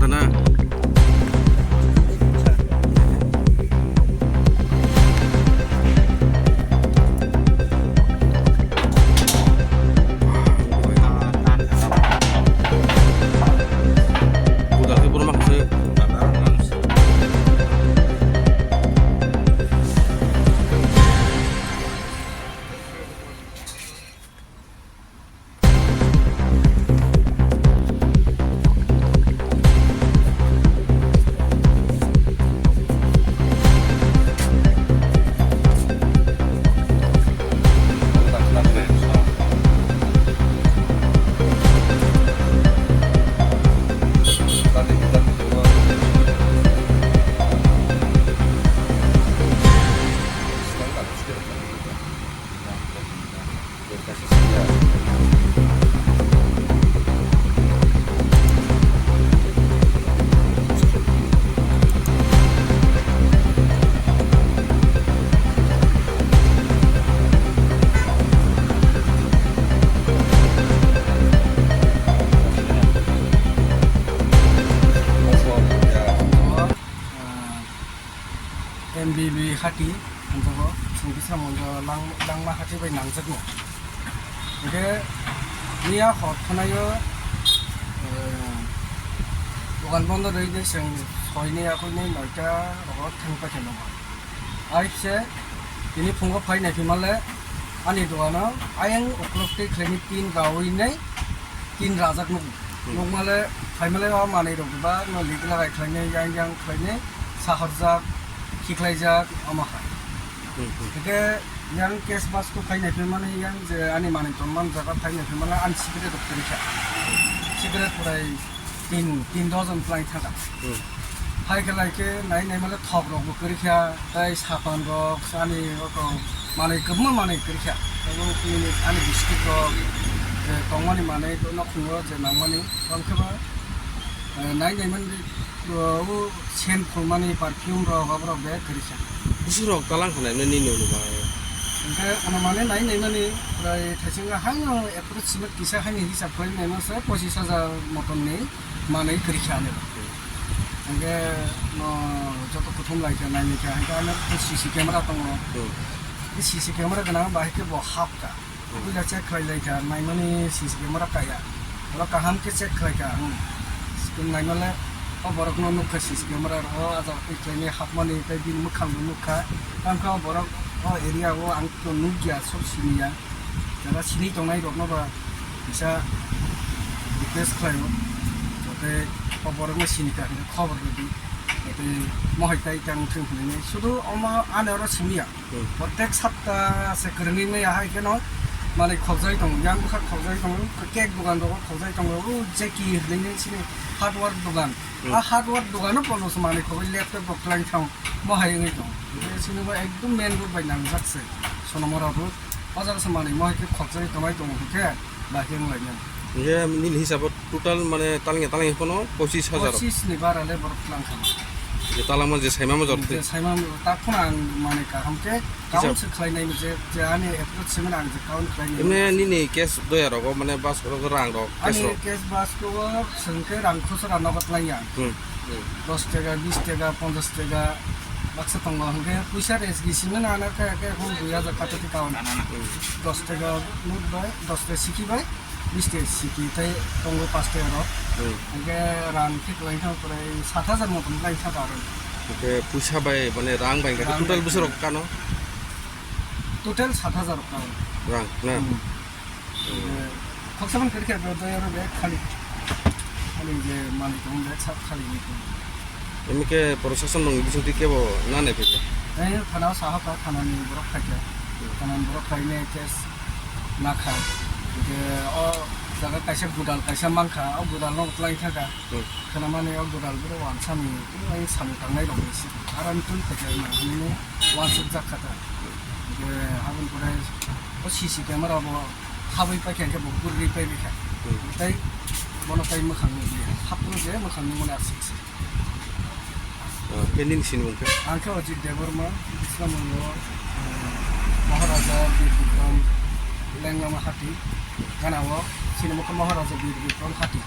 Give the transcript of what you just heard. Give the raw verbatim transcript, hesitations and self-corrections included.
Na. Budak ke borok makhasai. M B B hati, ang tabuk chwng bwsa monjo lang-, langma hati bai nangjakno. Hwnkhe miya hor khwnaio, eh, dogan bondo rwui de chwng soini akhuni noita rogo thang paikha nongo. Aibse tini phungo phai naiphi male ani dogano ayang uklok tei khlaini tin raui nai tin rajak nugo. Hmm. Nukmale, phaimale o manwi rok ba no lik lagai khlainai, yang yang khlainai, sahorjak, khiklaijak, omo hai. Hmm, hmm. Hwnkhe yang cash basko phai naiphi mani yang je ani manwi tongman jaga phai naiphi mani ani secret rok kwrwi kha. Secret purai tin, tin dozen plai thangkha. Hmm. Hai khe lai khe nai nai male thok rok bo kwrwi kha, tei sapan rok, ani oko manwi kwbangma manwi kwrwi kha. Abo ani biscuit rok, je tongmani manwi, nokhungo je nangmani, tong khe ba, eh, nai nai mani, o, o scent phulmani perfume rok, abo rok bag kwrwi kha. Bwswk rok talang kha nai nini nunu bai? Hwnkhe ano mane nai nai mani, prai thaiching ha ang approximate kisa haini hisab khlai nai masa pochis hajar moton ni manwi kwrwi kha ani. Hwnkhe no joto kuthum lai kha, naini kha, hwnkhe ano C C camera tongo. Hmm. Bini C C camera gwnang bahai khe bo hap kha. Hmm. Puila check khlai lai kha, naimani C C camera kaya. Oro kaham khe check khlai kha, hmm. Screen naimale o borokno nuk kha C C camera ro, o ajak twi khlainai hapmani tei bini mwkhang bo nuk kha. Tamo khe o borok o area o ang to nuk ya, sob sini ya. Jara sini tongnai rokno ba kisa request khlaio, jate o borokno sini ka hwnwi khobor rwdi, jate mohai tai tang thung hwnwi. Sudu omo ani oro simi ya, hmm, protek sapta se kwrwngwi maya hai kheno manwi khobjagwi tongo, yang bwkha khobjagwi tongo, cake dogan rogo khobjagwi tongo, o Jackie hwnwi sini hardware dogan, hmm, a hardware dogano bono se manwi khobwi laptop rok twlang thang. Mohai wngwi tongo. Hwnkhe chini bo ekdom main road bai nangjak se, Sonomora road. O jaga se manwi mohai khe khokjagwi tongbai tongo hwnkhe bahai wng lainani. Hwnkhe nini hisabo total mane talangya talangya phano pochis hajar. Pochis ni bara le borok twlang kha. Je talangma je saimamo jor thwi. Je saimamo tak phano ang manwi kaham khe Hisab. Count se khlainai je, je ani approach se mane ang je count khlainai. Emne nini cash doya rogo mane bas rogo rang rok, cash ani rok. Cash bas ko sengke rang khosra nogo twlaiya. Hmm. Hmm. Dos taka, bis taka, ponchas taka baksa tongo hwnkhe puisa res gisi mane ana khe khe hwn dui hajar kata ti count. Hmm. Dos taka note bai, dos taka siki bai. Biste siki tei tongo paste rok. Hmm. Hingke rang khe kwlai thang pore sat hajar motom kwlai thang aro. Hingke puisa bai mane rang bai hingke rang total bai bwswk rok kano? Total sat hajar rok kano. Rang na? Hmm. Hmm. Hingke khoksa man khe khe bai aro bag khali. Khali je manwi tong bag sat khali ni tong. Emi khe proseson rok ni bisingtwi kebo na nai phai khe? Tei thana o saha kha, thana ni borok phai kha. Hmm. Thana ni borok phai ne case na kha. Hingke o jaga kaisa gudal kaisa man kha, o gudal no twlai kha kha. Hmm. Khna mani o gudal boro wansa ni, o samung tangnai rok ni si. Aro ni twi phai kha na hwnwi no wansuk jak kha ta. Hingke aboni pore o C C camera bo habwi pai kha, hingke bo gurui pai bai kha. Hmm. Tei bono tei mwkhang nukliya. Hapro je mwkhang nukmani aswk se. Ah, khe nini sinimung khe? Ang khe Ajit Debbarma, Islamabad, eh, Maharaja Bir Bikram Lenglama Hati, gana o sinimung khe Maharaja Bir Bikram Hati.